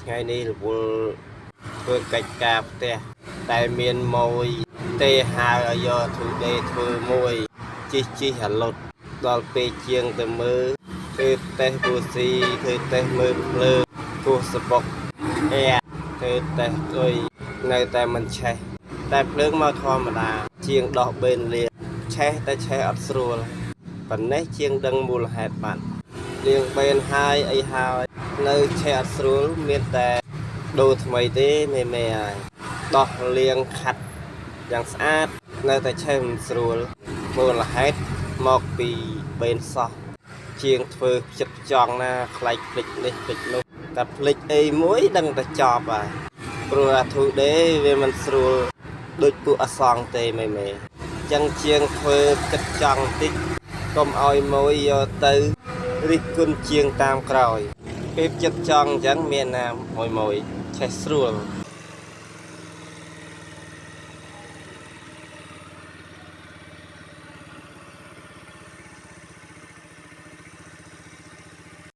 ថ្ងៃនេះរវល់ធ្វើកិច្ចការផ្ទះតែមានម៉ួយទេហៅឲ្យយក 2D ធ្វើមួយជីះជីះអាលុតដល់ពេលជាងទៅមើលធ្វើតេស្តប៊ូស៊ីធ្វើតេស្តមើលភ្លើងគោះសបុកអែធ្វើតេស្តអុយនៅតែមិនឆេះតែភ្លើងមកធម្មតាជាងដោះបេនលាឆេះតែឆេះអត់ស្រួលប៉ុណ្ណេះជាងដឹងមូលហេតុបាត់ លាងបេនហើយអីហើយនៅឆេះអត់ស្រួលមានតែដូរថ្មីទេមេមេហើយដោះលាងខាត់យ៉ាងស្អាតនៅតែឆេះមិនស្រួលមូលហេតុមកពីបេនសោះជាងធ្វើផ្ចិតផ្ចង់ណាខ្លាចភ្លេចនេះភ្លេចនោះតែភ្លេចអីមួយដឹងតែចប់ហើយព្រោះអា 2D វាមិនស្រួលដូចពួកអសង្ឃទេមេមេចឹងជាងធ្វើផ្ចិតផ្ចង់បន្តិចកុំឲ្យមួយយកទៅ រិះគន់ជាងតាមក្រោយ ពេលចិត្តចង់អញ្ចឹងមានណាមួយមួយឆេះស្រួល។